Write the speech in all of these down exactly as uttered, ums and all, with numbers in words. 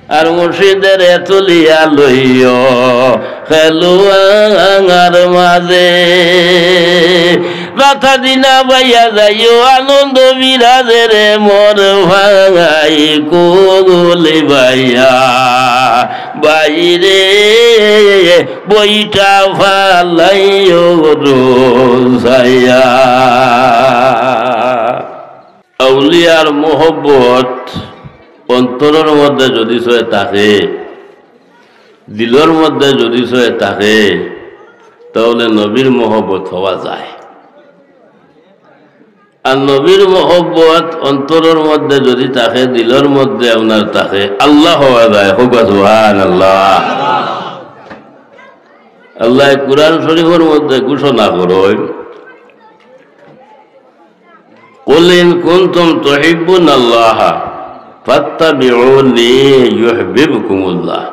আর মুর্শিদেরে তুলিয়া লইও খেলুয়ার মাঝে। রাতা দিনা বাইয়া যাইও আনন্দ বিরাজে রে মোর ভাই কুল বাইয়া বাইরে বইটা ফালাইও রোজাইয়া। আউলিয়ার মহব্বত অন্তরর মধ্যে যদি সয় থাকে, দিলর মধ্যে যদি সয় থাকে, তাহলে নবীর মহব্বত হওয়া যায়। আর নবীর মহব্বত অন্তরর মধ্যে যদি থাকে, দিলর মধ্যে আপনার থাকে, আল্লাহ হওয়া যায়। কউক্কা সুবহানাল্লাহ। আল্লায় কুরআন শরীফর মধ্যে ঘোষণা করইন, "কুল ইন কুনতুম তুহিব্বুনাল্লাহা ফাত্তাবিউনি ইউহবিবকুমুল্লাহ।"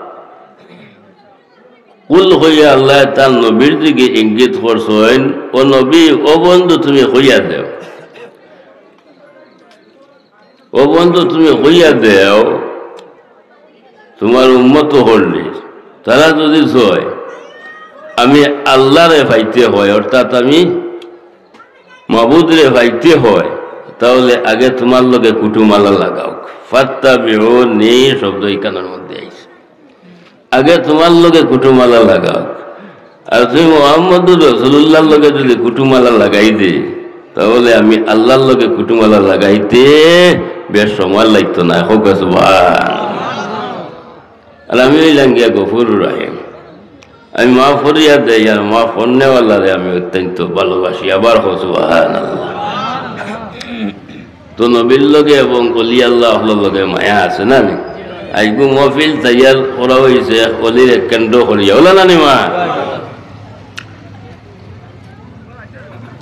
কুল কইয়া আল্লায় তান নবীর দিকে ইঙ্গিত করছইন, "ও নবী, ও বন্ধু, তুমি কইয়া দেও, ও বন্ধু, তুমি কইয়া দেও, তুমার উম্মত অকলরে, তারা যদি কয়, আমি আল্লাহরে পাইতে হয়, অর্থাৎ আমি মাবুদরে পাইতে হয়, তাহলে আগে তুমার লগে কুটুমালা লাগাউক।" ফাত্তাবিউনি শব্দ ইখানর মধ্যে আইছে। আগে তুমার লগে কুটুমালা লাগাউক। আর তুমি মুহাম্মদুর রাসূলুল্লাহর লগে যদি কুটুমালা লাগাই দে, তাহলে আমি আল্লাহর লগে কুটুমালা লাগাইতে বেশ সময় লাগতো না। কউক্কা সুবহান। আর আমি অইলাম গিয়া গফুরুর রহিম। আমি মাফ করিয়া দেই, আর মাফ করনেওয়ালারে আমি অত্যন্ত ভালোবাসি। আবার কও সুবহানাল্লাহ। তো নবীর লগে এবং অলি আল্লাহ অকলর লগে মায়া আছে না নি? আইজকু মহফিল তৈয়ার করা অইছে এক অলির এক কেন্দ্র করিয়া, অলা না নি মা?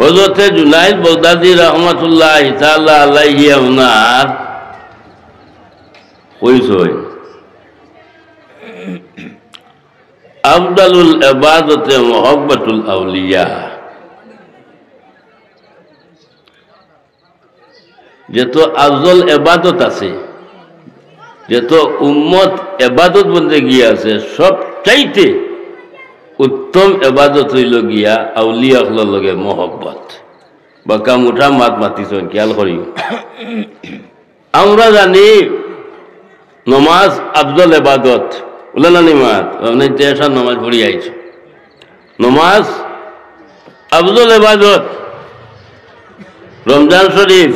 হযরতে জুনাইদ বাগদাদি রহমতুল্লাহি তাআলা আলাইহি আপনার কইছইন, "আফদালুল ইবাদতে মুহাব্বাতুল আউলিয়া।" যত আফজল এবাদত আছে, যত উম্মত এবাদত বন্দেগি আছে, সবচাইতে উত্তম এবাদত অইলো গিয়া আউলিয়া অকলর লগে মহব্বত। বাক্কা মুটা মাত মাতিছইন, খেয়াল করিও। আমরা জানি নমাজ আফজল এবাদত। অলা না নি মা? আপনে তো এশার নমাজ পড়ি আইছো। নমাজ আফজল এবাদত। রমজান শরীফ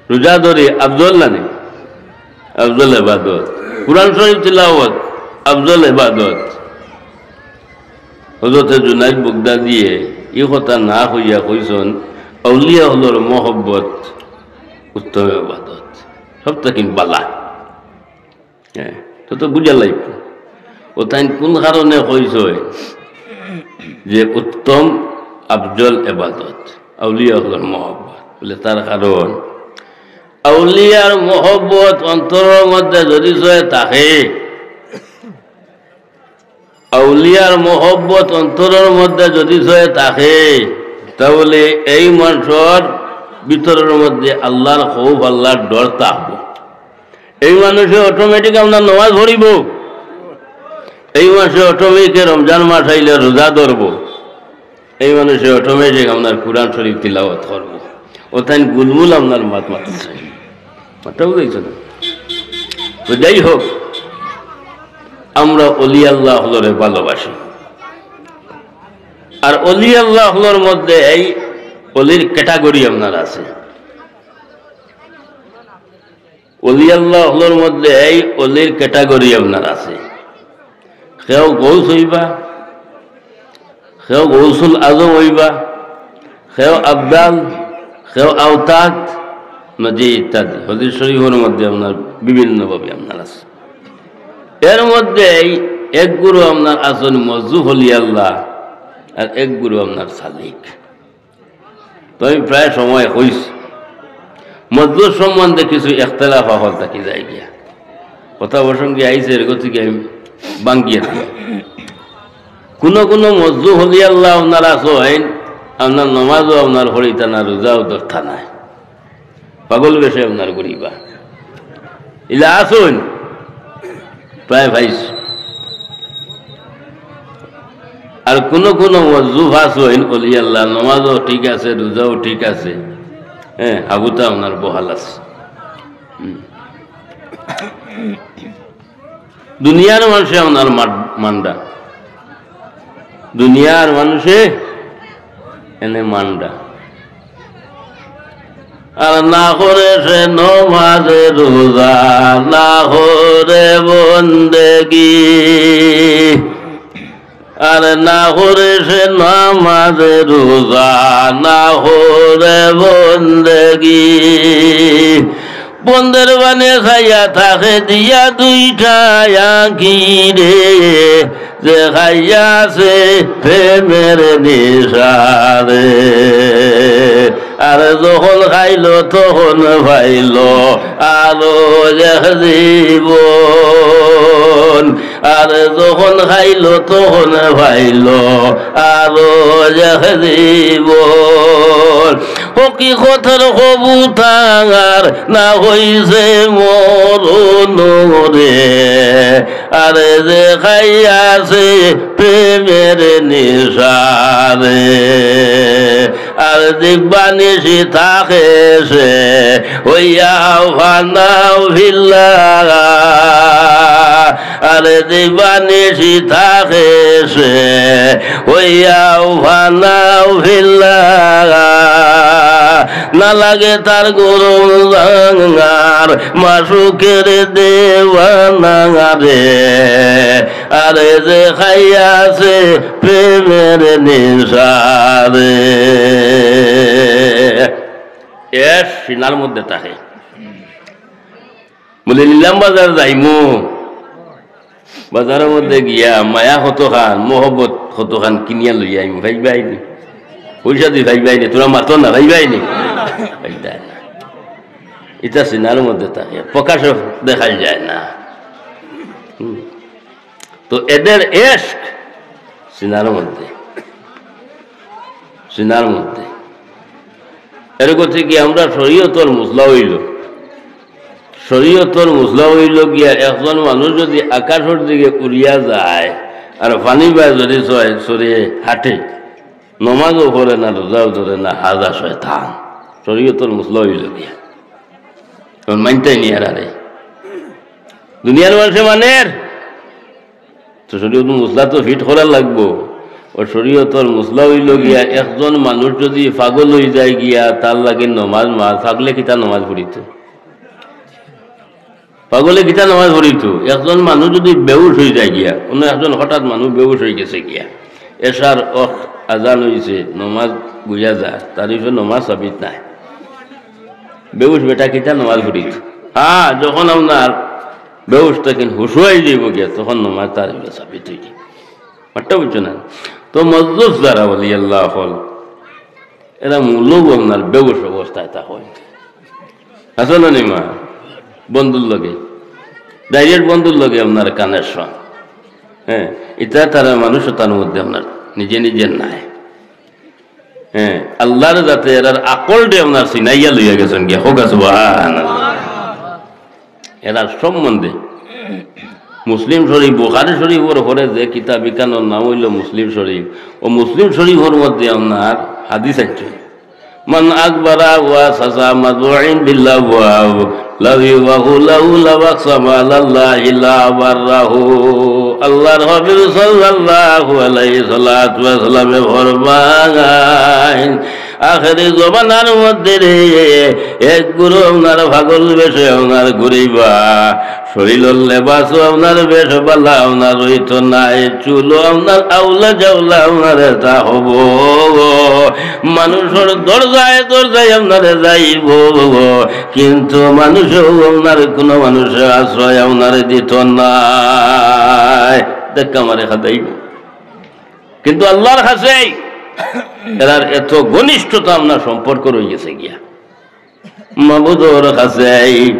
রোজা ধরি আফজল না নি? আফজল এবাদত। কুরআন শরীফ তিলাওয়াত আফজল এবাদত। হযরতে জুনাইদ বাগদাদিয়ে ই কথা না কইয়া কইছইন, আউলিয়া অকলর মহব্বত উত্তম এবাদত, সব থাকি বালা। হ্যাঁ, তো, তো বুঝা লাগবো। অউ তাইন কুন কারণে কইছইন যে উত্তম আফজল এবাদত, আউলিয়া অকলর মহব্বত? বলে, তার কারণ, আউলিয়ার মহব্বত অন্তরর মধ্যে যদি সয় থাকে, আউলিয়ার মহব্বত অন্তরর মধ্যে যদি সয় থাকে, তাহলে এই মানষর ভিতরর মধ্যে আল্লাহর খৌফ, আল্লাহর ডর থাকবো। এই মানষে automatic আপনার নমাজ পড়িবো, এই মানষে automatic রমজান মাস আইলে রোজা ধরবো, এই মানষে automatic আপনার কুরআন শরীফ তিলাওয়াত করবো। অউ তাইন গুলমুল আপনার মাত মাতিছইন। মাতটা বুঝাইছো না? তো যাই হোক, আমরা অলি আল্লাহ অকলরে ভালোবাসি। আর অলি আল্লাহ অকলর মধ্যে এই অলির category আপনার আছে। অলি আল্লাহ অকলর মধ্যে এই অলির category আপনার আছে। কেউ গৌস অইবা, কেউ গৌসুল আজম অইবা, কেউ আবদাল, কেউ আওতাদ, নজির ইত্যাদি। হাদিস শরীফর মধ্যে আপনার বিভিন্নভাবে আপনার আছে। এর মধ্যে এই এক গুরু আপনার আছইন মওজুফ অলি আল্লাহ, আর এক গুরু আপনার সালিক। তো আমি প্রায় সময় কইছি, মওজুফ সম্বন্ধে কিছু ইখতিলাফ অকল থাকি যায় গিয়া। কথা প্রসঙ্গে আইছে, এর গতিকে আমি ভাঙ্গিয়া দিই। কুনু কুনু মওজুফ অলি আল্লাহ আপনার আছইন, আপনার নমাজও আপনার পড়িতা না, রোজাও ধরতা নায়, পাগল বেশে আপনার ঘুরিবা। ইলা আছইন, প্রায় পাইছি। আর কুনু কুনু মওজুফ আছইন, অলি আল্লাহ, নমাজও ঠিক আছে, রোজাও ঠিক আছে, হ্যাঁ, হাবুতা আপনার বহাল আছে। হুম। দুনিয়ার মানষে আপনার মার-, মান্ডা, দুনিয়ার মানষে এনে মান্ডা। আর না করে সে নমাজ রোজা, না করে বন্দেগি। আর না করে সে নমাজ রোজা, না করে বন্দেগি। বন্দের বানে খাইয়া থাকে দিয়া দুইটা আঁখি রে, যে খাইয়াছে প্রেমের নিশারে। আর যখন খাইল তখন পাইল আরো এক জীবন, আর যখন খাইল তখন পাইল আরো এক জীবন। হকিকতর কবুতর না হইছে মরণ রে, আরে যে খাইয়াছে প্রেমের নিশারে। আর দিবানিশি থাকে সে হইয়া ফানা ফিল্লা। আর দিবানিশি থাকে সে হইয়া ফানা ফিল্লা। না লাগে তার গরম জাঙ্গার মাসুকের দেওয়ানা রে। আরে যে খাইয়াছে প্রেমের নিশারে। এশ সিনার মধ্যে থাকে। বলে, নিলাম বাজার যাইমু, বাজারর মধ্যে গিয়া মায়া কতখান, মহব্বত কতখান কিনিয়া লইয়া আইমু, পাইবায়নি? পয়সা দি পাইবায়নি? তোরা মাতো না, পাইবায়নি? পাইতায় না। ইটা সিনার মধ্যে থাকে, প্রকাশে দেখাই যায় না। হুম। তো এদের এশক সিনার মধ্যে, সিনার মধ্যে। এর গতিকে আমরা শরীয়তর মসলা অইল, শরীয়তর মসলা অইল গিয়া একজন মানুষ যদি আকাশর দিকে উড়িয়া যায় আর পানি বায় যদি ছয় ছড়িয়ে হাঁটে, নমাজও পড়ে না, রোজাও ধরে না, হাজা শয়তান। শরীয়তর মসলা অইল গিয়া। এখন মানতায় নি আর আরে। দুনিয়ার মানষে মানের, তো শরীয়তর মসলা তো ফিট করা লাগবো। ও শরীয়তর মসলা অইল গিয়া, একজন মানুষ যদি পাগল অই যায় গিয়া, তার লাগি নমাজ মার, পাগলে কিতা নমাজ পড়িত? পাগলে কিতা নমাজ পড়িত? একজন মানুষ যদি বেহুশ অই যায় গিয়া, অন্য একজন হঠাৎ মানুষ বেহুশ অই গেছে গিয়া, এশার অক আজান অইছে, নমাজ বুঝা যায়, তার উপরে নমাজ সাবিত নাই। বেহুশ বেটা কিতা নমাজ পড়িত? হ্যাঁ, যখন আপনার বেহুশ থাকেন হুশ অই যাইব গিয়া, তখন নমাজ তার উপরে সাবিত অই যায়। মাতটা বুঝছো না? তো মজলুস যারা অলি আল্লাহ অকল, এরা মূলও আপনার বেহুশ অবস্থায় তা হয়। আছে না নি মা? বন্ধুর লগে, direct বন্ধুর লগে আপনার connection। হ্যাঁ, ইটা তারা মানুষ তার মধ্যে আপনার নিজে নিজে নাই। হ্যাঁ, আল্লাহর যাতে এরার আকলটা আপনার চিনাইয়া লইয়া গেছেন গিয়া, হোক সুবহানাল্লাহ। এরার সম্বন্ধে মুসলিম শরীফ, বুখারী শরীফর পরে যে কিতাব, ইখানর নাম অইল মুসলিম শরীফ। ও মুসলিম শরীফর মধ্যে আপনার হাদিস আছে, "মান আকবারা ওয়া সাসা মাদুইন বিল্লাহ ওয়া লাবি ওয়া হুলা উলা ওয়া আকসামা আলাল্লাহি লা বাররাহু।" আল্লাহর হাবিব সাল্লাল্লাহু আলাইহি সাল্লাতু ওয়া সাল্লামে ফরমাইন, আখেরি জমানার মধ্যে রে, এক গুরু আপনার পাগল বেশে আপনার ঘুরিবা, শরীরর লেবাসও আপনার বেশ বালা আপনার রইতো নায়, চুলও আপনার আউলা জাউলা আপনার তা হবো, মানুষর দরজায় দরজায় আপনার যাইবো, কিন্তু মানুষও আপনার কোনো মানুষের আশ্রয় আপনার দিত নায়, ধাক্কা মারে খাদাইবো। কিন্তু আল্লাহর কাছে এরার এত ঘনিষ্ঠতা আপনার সম্পর্ক রই গেছে গিয়া। মাবুদর কাছে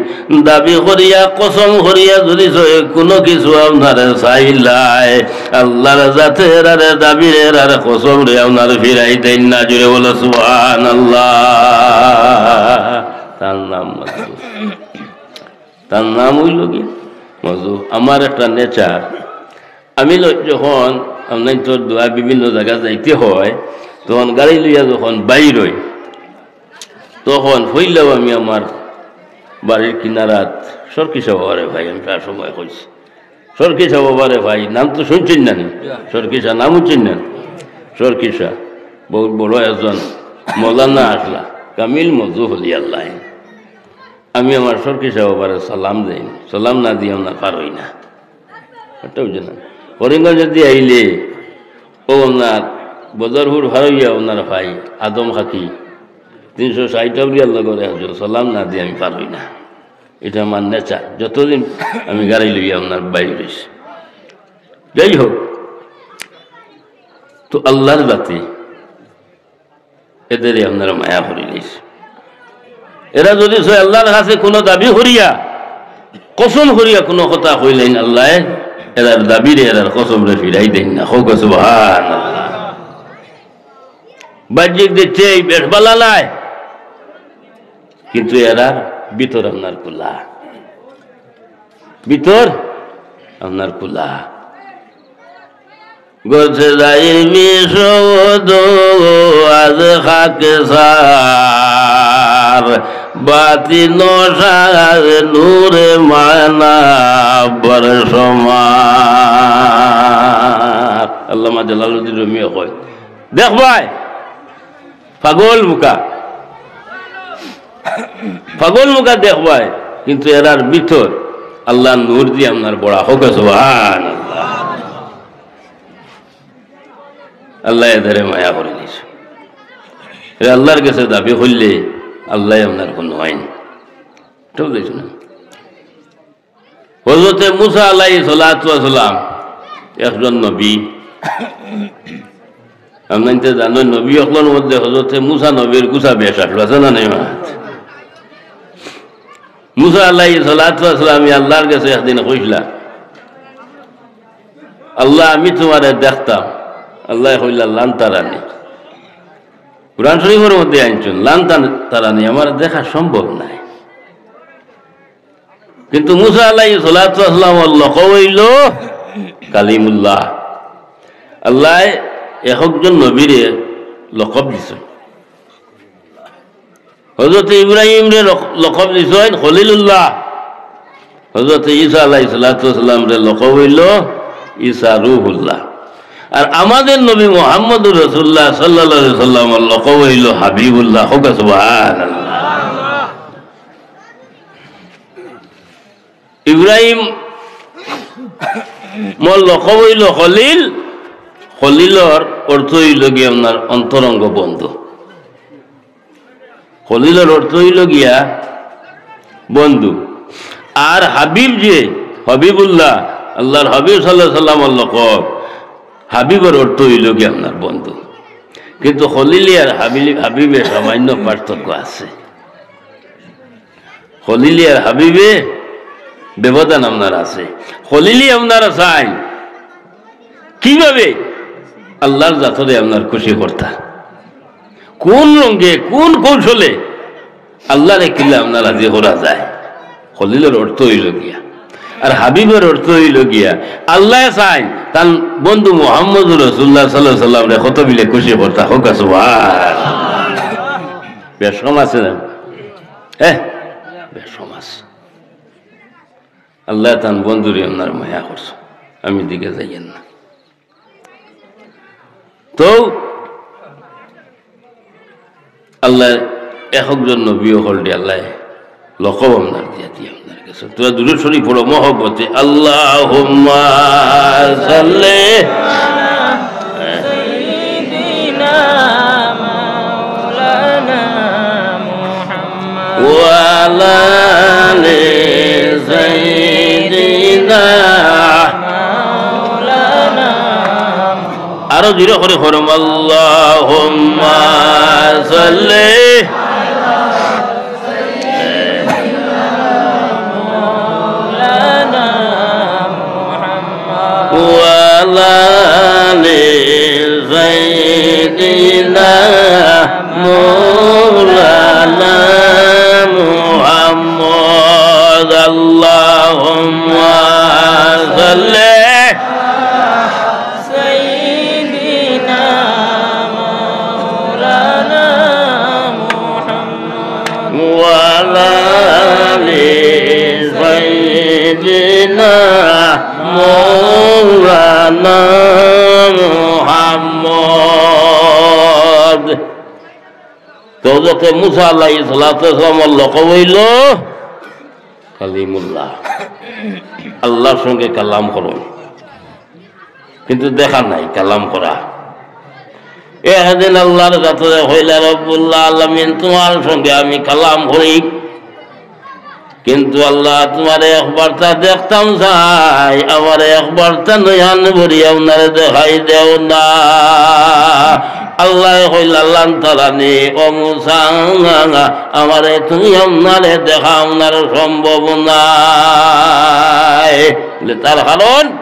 দাবি করিয়া, কসম করিয়া যদি সে কোনো কিছু আপনারে চাইলায়, আল্লাহর জাতে এরারে দাবিরে এরারে কসমরে আপনারে ফিরাই দেইন না। জোরে বলো সুবহানাল্লাহ। তার নাম মাবুদ। তার নাম অইল কি? মজু, আমার একটা নেচার, আমি ল-, যখন আপনাইনতর দোয়া বিভিন্ন জাগা যাইতে হয়, তখন গাড়ি লইয়া যখন বাইর অই, তখন পইলাউ আমি আমার বাড়ির কিনারাত সরকিশা বাবারে পাই। আমি প্রায় সময় কইছি, সরকিশা বাবারে পাই, নাম তো শুনছইন না নি? সরকিশা নাম শুনছইন না? সরকিশা বহুত বড় একজন মৌলানা আছলা, কামিল মজু অলি আল্লাহ। আমি আমার সরকিশা বাবারে সালাম দেই, সালাম না দিয়া আমরা পার অই না। এটা বুঝে না। করিমগঞ্জ দি আইলে, ও আপনার বদরপুর পার অইয়া আপনার ভাই আদম খাকি, তিনশো ষাইট আউলিয়ার লগর একজন, সালাম না দিয়া আমি পার অই না। এটা আমার নেচার, যতদিন আমি গাড়ি লইয়া আপনার বাইর অইছি। যাই হোক, তো আল্লাহর জাতি এদেরে আপনারা মায়া করিলিছ। এরা যদি সে আল্লাহর কাছে কোনো দাবি করিয়া, কসম করিয়া কোনো কথা কইলাইন, আল্লায় এরার দাবিরে, এরার কসমরে ফিরাই দেইন না। কউক্কা সুবহানাল্লাহ। বাহ্যিক দেখতে এই বেশ বালা নায়, কিন্তু এরার ভিতর আপনার খোলা, ভিতর আপনার খোলা। গছে যাইর বিষদ আজ খাকে সার, বাতিন সার নূরে মানাবর সমার। আল্লামা জালালউদ্দিন রুমিয়ে কয়, দেখবায়, পাগল মুখা, পাগল মুখা দেখবায়, কিন্তু এরার ভিতর আল্লাহর নূর দিয়া আপনার বড়া। কউক্কা সুবহানাল্লাহ। আল্লায় এদেরে মায়া করিলিছ। এরা আল্লাহর গেছে দাবি করলে আল্লায় আপনার কোনো আইন। ঠিক আছে না? হজরতে মুসা আলাইহিস সালাতু ওয়াস সালাম একজন নবী। আপনারা তো জানইন, নবী অকলর মধ্যে হজরতে মুসা নবীর গুছা বেশ আছলো, আছে না নাই? মুসা আলাইহিস সালাতু ওয়াস সালামে আল্লাহর গেছে একদিন কইছলা, "আল্লাহ, আমি তুমারে দেখতাম।" আল্লায় কইলা, "লান তারানি।" কোরআন শরীফর মধ্যে আনছইন, "লান তান-, তারানি, আমারে দেখা সম্ভব নায়।" কিন্তু মুসা আলাইহিস সালাতু ওয়াস সালামর লকব অইলো কালিমুল্লাহ। আল্লায় এক একজন নবীরে লকব দিছইন। হজরতে ইব্রাহিমরে লক-, লকব দিছইন খলিলুল্লাহ। হজরতে ঈসা আলাইহিস সালাতু ওয়াস সালামরে লকব অইলো ঈসা রুহুল্লাহ। আর আমাদের নবী মুহাম্মদুর রাসূলুল্লাহ সাল্লাল্লাহু আলাইহি ওয়াসাল্লামর লকব অইলো হাবিবুল্লাহ। কউক্কা সুবহানাল্লাহ। ইব্রাহিমর লকব অইলো খলিল, খলিলর অর্থ অইলো গিয়া আপনার অন্তরঙ্গ বন্ধু। খলিলর অর্থ অইলো গিয়া বন্ধু। আর হাবিব যে, হাবিবুল্লাহ, আল্লাহর হাবিব সাল্লাল্লাহু আলাইহি ওয়াসাল্লামর লকব, হাবিবর অর্থ অইলো গিয়া আপনার বন্ধু। কিন্তু খলিলি আর হাবিলি-, হাবিবে সামান্য পার্থক্য আছে। খলিলি আর হাবিবে ব্যবধান আপনার আছে। খলিলি আপনারা চাইন কিভাবে আল্লাহর জাতরে আপনার খুশি করতা, কোন রঙে, কোন কৌশলে আল্লাহরে কিলা আপনার রাজি করা যায়। খলিলর অর্থ অইলো গিয়া, আর হাবিবর অর্থ অইলো গিয়া, আল্লায় চাইন তান বন্ধু মুহাম্মদুর রাসূলুল্লাহ সাল্লাল্লাহু আলাইহি ওয়াসাল্লামরে কত বিলে খুশি করতা। কউক্কা সুবহান। বেশ কম আছে না? হ্যাঁ, বেশ কম আছে। আল্লায় তান বন্ধুরে আপনার মায়া করছে, আমি দিকে যাইয়েন না। তো আল্লায় এক একজন নবী অকলরে আল্লায় লকব আপনার দিয়া দিয়া আপনার গেছে। তোরা দুরূদ শরীফ পড়ো মহব্বতে, আল্লাহুম্মা সাল্লি। সাইয়্যিদিনা মাওলানা মুহাম্মদ। ওয়া আলা আলি সাইয়্যিদিনা। আরো জোরে করে পড়ো, আল্লাহুম্মা সাল্লি। ওয়া আলা আলি সাইয়্যিদিনা মাওলানা মুহাম্মদ। আল্লাহুম্মা না মৌলানা মুহাম্মদ। তো হযরতে মুসা আলাইহিস সালাতু ওয়াস সালামর লকব অইলো কালিমুল্লাহ, আল্লাহর সঙ্গে কালাম করইন, কিন্তু দেখা নাই কালাম করা। একদিন আল্লাহর কাছে কইলা, "রব্বুল আলামিন, তুমার সঙ্গে আমি কালাম করি, কিন্তু আল্লাহ, তুমারে একবারতা দেখতাম চাই, আমারে একবারতা নয়ন ভরি আপনারে দেখাই দেও না।" আল্লায় কইলা, "লান তারানি, ও মুসা, আমারে তুমি আপনারে দেখা আপনার সম্ভব নায়।" বলে, তার কারণ?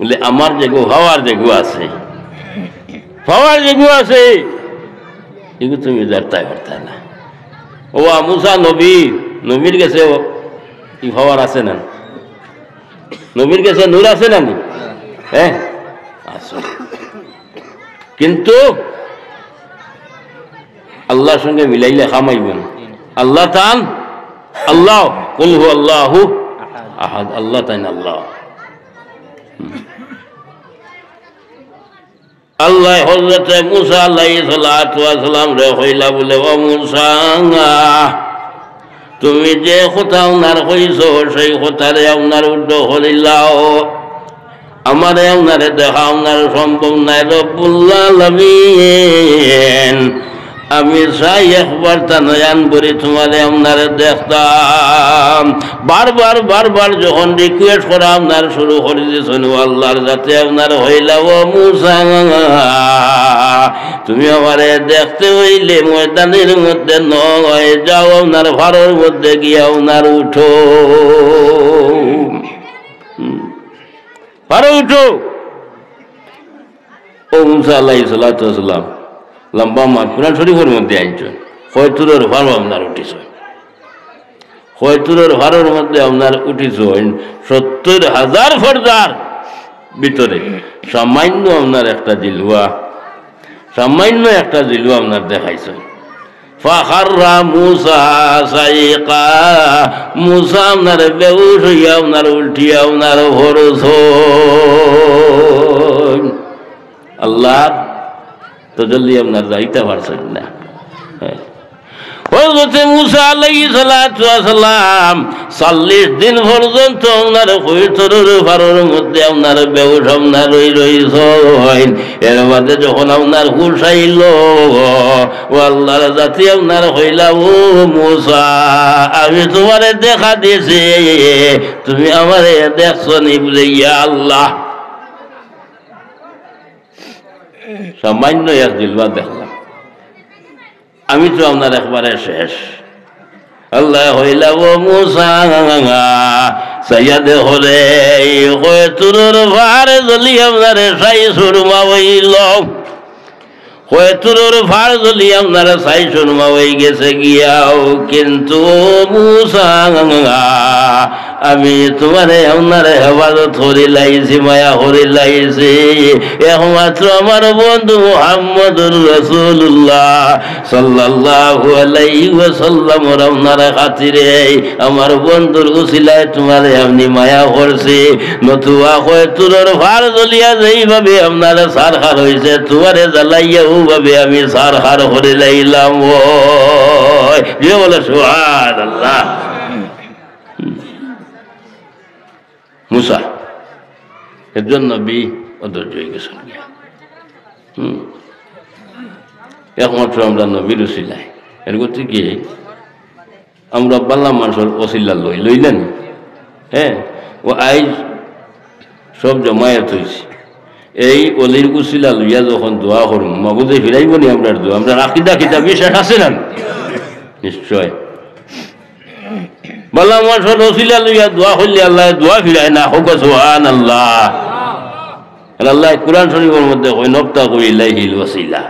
বলে, "আমার যেগু পাওয়ার যেগু আছে, পাওয়ার যেগু আছে, এগু তুমি দেখতায় পারতায় না।" ও মুসা নবী, নবীর গেছে ও, ই পাওয়ার আছে না? নবীর গেছে নূর আছে না নি? হ্যাঁ, আছে। কিন্তু আল্লাহর সঙ্গে মিলাইলে কাম অইবো না। আল্লাহ তান আল্লাহ, কুল হু আল্লাহু আহাদ, আল্লাহ তাইন আল্লাহ। হুম। আল্লায় হযরতে মুসা আলাইহিস সালাতু ওয়াস সালামরে কইলা বলে, "ও মুসা, তুমি যে কথা আপনার কইছো, সেই কথারে আপনার উদ্ধ করিলাও।" আমারে আপনারে দেখা আপনার সম্ভব নায়, রব্বুল আলামিন। আমি চাই একবারতা নয়ন ভরি তুমারে আপনারে দেখতাম। বারবার, বারবার যখন request করা আপনার শুরু করি দিছইন, ও আল্লাহর জাতে আপনার কইলা, "ও মুসা, তুমি আমারে দেখতে অইলে ময়দানর মধ্যে নয়, যাও আপনার পাড়র মধ্যে গিয়া আপনার উঠো।" হুম। পাড়ো উঠো। ও মুসা আলাইহিস সালাতু ওয়াস সালাম, লম্বা মাত কোরআন শরীফর মধ্যে আনছইন। কয় তুরর পাড়ো আপনার উঠিছইন। কয় তুরর পাড়র মধ্যে আপনার উঠিছইন। সত্তর হাজার পর্দার ভিতরে সামান্য আপনার একটা জিলওয়া, সামান্য একটা জিলওয়া আপনার দেখাইছইন। ফাখাররা মুসা সাইকা, মুসা আপনারে বেহুশ অইয়া আপনার উল্টিয়া আপনার পড়ছইন। আল্লাহর তজল্লি আপনার যাইতা পারছইন না। হ্যাঁ। হযরতে মুসা আলাইহিস সালাতু ওয়াস সালাম চল্লিশ দিন পর্যন্ত আপনার কয় তুরর পাড়র মধ্যে আপনার বেহুশ আপনার রই রইছইন। এর বাদে যখন আপনার হুশ আইলো, ও আল্লাহর জাতি আপনার কইলা, "ও মুসা, আমি তুমারে দেখা দিছি, তুমি আমারে দেখছো নি?" বলে, "ইয়া আল্লাহ, সামান্য এক জিলওয়া দেখলাম।" আমি তো আপনার একবারে শেষ। আল্লায় কইলা, "ও মুসা, চাইয়া দেখো রে, কয় তুরর পাড় জ্বলি আপনারে ছাই সুরমা অইলো। কয় তুরর পাড় জ্বলি আপনারে ছাই সুরমা অইগেছে গিয়াও, কিন্তু ও মুসা, আমি তুমারে আপনারে হেফাজত করিলাইছি, মায়া করিলাইছি। একমাত্র আমার বন্ধু মুহাম্মদুর রাসূলুল্লাহ সাল্লাল্লাহু আলাইহি ওয়াসাল্লামর আপনার খাতিরে, আমার বন্ধুর উসিলায় তুমারে আমি মায়া করছি। নতুবা কয় তুরর পাড় জ্বলিয়া যেইভাবে আপনারে ছারখার অইছে, তুমারে জ্বালাইয়া অউভাবে আমি ছারখার করিলাইলাম।" ওই যে বলে, "সুবহানাল্লাহ।" মুসা, একজন নবী অধৈর্য অইগেছইন গিয়া। হুম। একমাত্র আমরার নবীর উসিলায়। এর গতিকে আমরা ভালা মানষর উসিলা লই, লই না নি? হ্যাঁ, ও আইজ সব জমায়েত অইছে। এই অলির উসিলা লইয়া যখন দোয়া করমু, মাবুদে ফিরাইবো নি আমরার দোয়া? আমরার আকিদা কিতা বিশ্বাস আছে না? নিশ্চয়। ভালা মানষর উসিলা লইয়া দোয়া করলে আল্লায় দোয়া ফিরায় না, কউক্কা সুবহানাল্লাহ। আর আল্লায় কুরআন শরীফর মধ্যে কইন, "ওয়াবতাগু ইলাইহিল ওয়াসিলা।"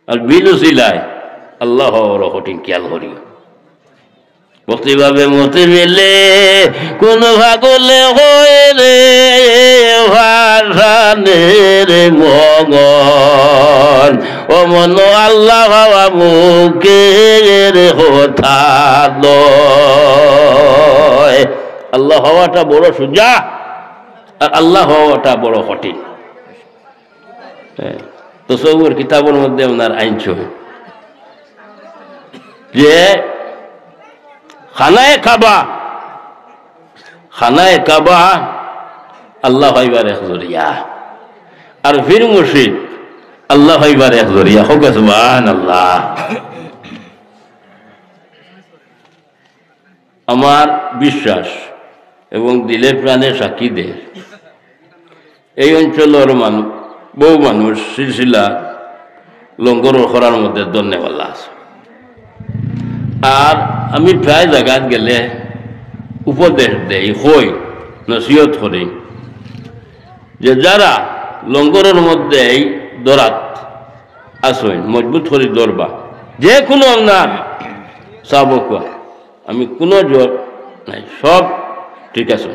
আর বিল উসিলায় আল্লাহ পাওয়া বড় কঠিন, খেয়াল করিও। ভক্তিভাবে মতি মিলে কোন পাগলে হয় রে ভাসানের মগন। ও মন, আল্লাহ হওয়া মুখের কথা নয়। আল্লাহ হওয়াটা বড় সোজা, আর আল্লাহ হওয়াটা বড় কঠিন। হ্যাঁ, তসব্বুর কিতাবর মধ্যে আপনার আনছে যে খানায়ে কাবা, খানায়ে কাবা আল্লাহ পাইবার এক জরিয়া, আর পীর মুর্শিদ আল্লাহ পাইবার এক জরিয়া। কউক্কা সুবহানাল্লাহ। আমার বিশ্বাস এবং দিলে প্রাণে সাক্ষী দের, এই অঞ্চলর মানু-, বহু মানুষ সিলসিলা লঙ্গর করার মধ্যে ধন্যবাদ আছে। আর আমি প্রায় জাগাত গেলে উপদেশ দেই, কই, নসিহত করি যে যারা লঙ্গরর মধ্যে এই দরাত আছইন, মজবুত করি ধরবা, যে কোনো আপনার সাবক, আমি কোনো জোর নাই, সব ঠিক আছে।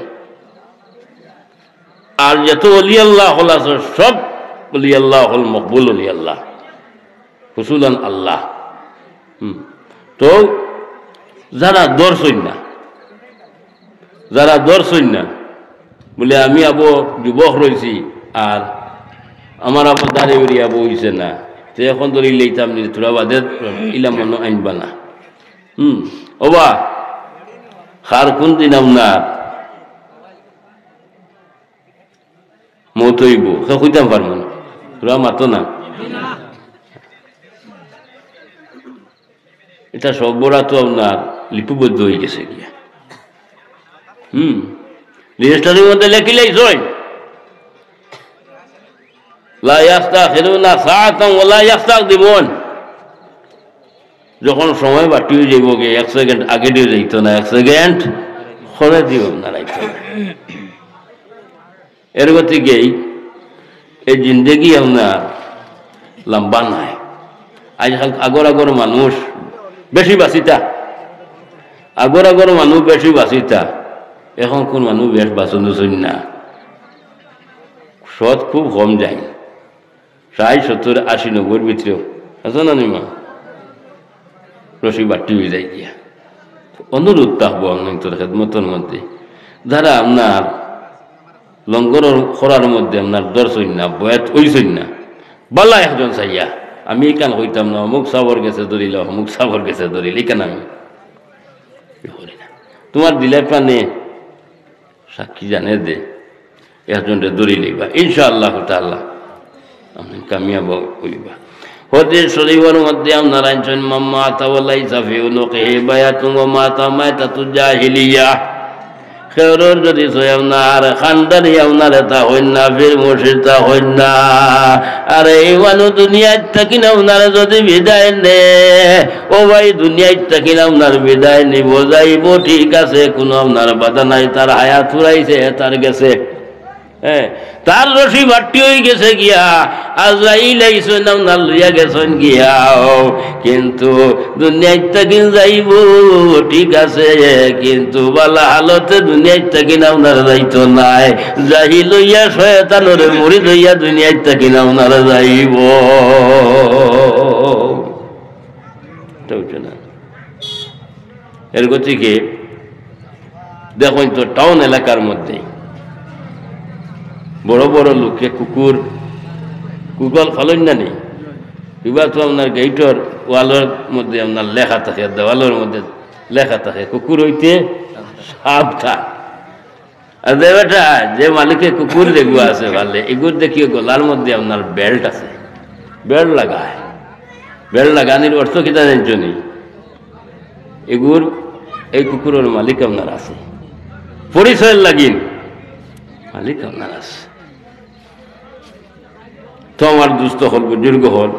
আর যত অলি আল্লাহ হকল আছে, সব অলি আল্লাহ হকল মকবুল অলি আল্লাহ, হুসুলান আল্লাহ। হুম। তো যারা ধরছইন না, যারা ধরছইন না, বলে, "আমি আবো যুবক রইছি, আর আমার আবো দাড়ি উড়ি আবো অইছে না, তে এখন ধরি লইতাম নি, থুড়া বাদে ইলা মনো আনবা না।" হুম, ওবা, কার কোন দিন আপনার মউত অইবো, হে কইতাম পারবো না। তোরা মাতো না। ইটা সর্বরা তো আপনার লিপিবদ্ধ অই গেছে গিয়া। হুম, রেজিস্টারির মধ্যে লেখিলাইছইন, "লা ইয়াস্তাখিরুনা সাআতান ওয়া লা ইয়াস্তাকদিমুন।" যখন সময় বাটি অই যাইবো গি, এক সেকেন্ড আগে দিও যাইতো না, এক সেকেন্ড পরে দিও না, রাইতো না। এর গতিকে এই জিন্দেগি আপনার লম্বা নায়। আজকাল আগর আগর মানুষ বেশি বাঁচিতা, আগর আগর মানুষ বেশি বাঁচিতা, এখন কোন মানুষ বেশ বাঁচন দিছইন না, সৎ খুব কম যায়। ষাইট, সত্তর, আশি, নব্বইর ভিতরেও আছে না নি মা? রশি বাট্টি অই যায় গিয়া। অনুরোধ থাকবো আপনার খেদমতর মধ্যে, যারা আপনার লঙ্গর করার মধ্যে আপনার ধরছইন না, বয়াত অইছইন না, বালা একজন চাইয়া, আমি ইখান কইতাম না, অমুক সাবর গেছে ধরিলা, অমুক সাবর গেছে ধরিলা, ইখান আমি করি না। তোমার দিলে প্রাণে সাক্ষী জানে দে, একজনরে ধরি লইবা, ইনশাআল্লাহ তাআলা আপনি কামিয়াব অইবা। হাদিস শরীফর মধ্যে আপনার আনছইন, "মান মাতা ওয়া লাইসা ফি উনুকিহি বায়াতুন ওয়া মাতা মাইতাতু জাহিলিয়া।" কেউরর যদি সয় আপনার খান্ডারি আপনার তা হইন না, পীর মুর্শিদ তা হইন না, আর এই মানুষ দুনিয়াত থাকি না আপনার যদি বিদায় নে, ও ভাই, দুনিয়াত থাকি না আপনার বিদায় নিবো, যাইবো, ঠিক আছে, কোনো আপনার বাধা নাই, তার হায়াত ফুরাইছে, তার গেছে। হ্যাঁ, তার রশি বাট্টি অই গেছে গিয়া, আজরাইল আইছইন না আপনার লইয়া গেছইন গিয়া, ও, কিন্তু দুনিয়াত থাকি যাইবো, ঠিক আছে, কিন্তু বালা হালতে দুনিয়াত থাকি না আপনার যাইতো নায়, জাহিল অইয়া শয়তানর মুরিদ অইয়া দুনিয়াত থাকি না আপনার যাইবো। এটা বুঝছো না? এর গতিকে দেখইন তো টাউন এলাকার মধ্যে বড় বড় লোকে কুকুর, কুকুর ফালইন না নি? ইবা তো আপনার গেইটর ওয়ালর মধ্যে আপনার লেখা থাকে, দেওয়ালর মধ্যে লেখা থাকে, "কুকুর অইতে সাবধান।" আর যে বেটা, যে মালিকে কুকুর যেগু আছে ফালে, এগুর দেখিও গলার মধ্যে আপনার বেল্ট আছে, বেল্ট লাগায়। বেল্ট লাগানির অর্থ কিতা জানছো নি? এগুর, এই কুকুরর মালিক আপনার আছে, পরিচয়র লাগিন মালিক আপনার আছে। তো আমার দুস্ত অকল, বুজুর্গ অকল,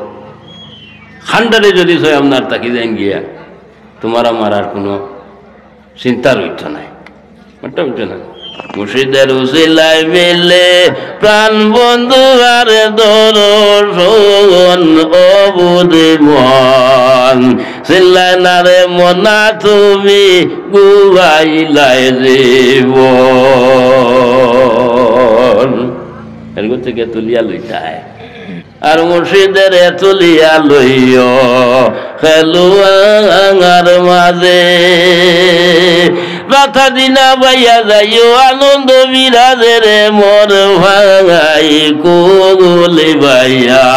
খান্ডারে যদি সয় আপনার থাকি যাইন গিয়া, তোমার আমার আর কোনো চিন্তা রইতো নায়। বুঝছো না? মুর্শিদের উসিলায় মিলে প্রাণ বন্ধু আর দর্শন, ও বুঝ মন, চিল্লায় না রে মনা তুমি গুয়াইলায় জীবন। এর গতিকে তুলিয়া লইতায়। আর মুর্শিদরে তুলিয়া লইও খেলুয়ার মাঝে। রাতা দিনা বাইয়া যাইও আনন্দ বিরাজে রে মোর ভাই, কুল বাইয়া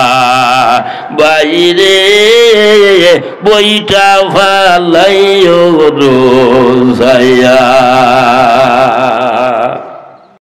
বাইরে বইটা ফালাইও রোজাইয়া।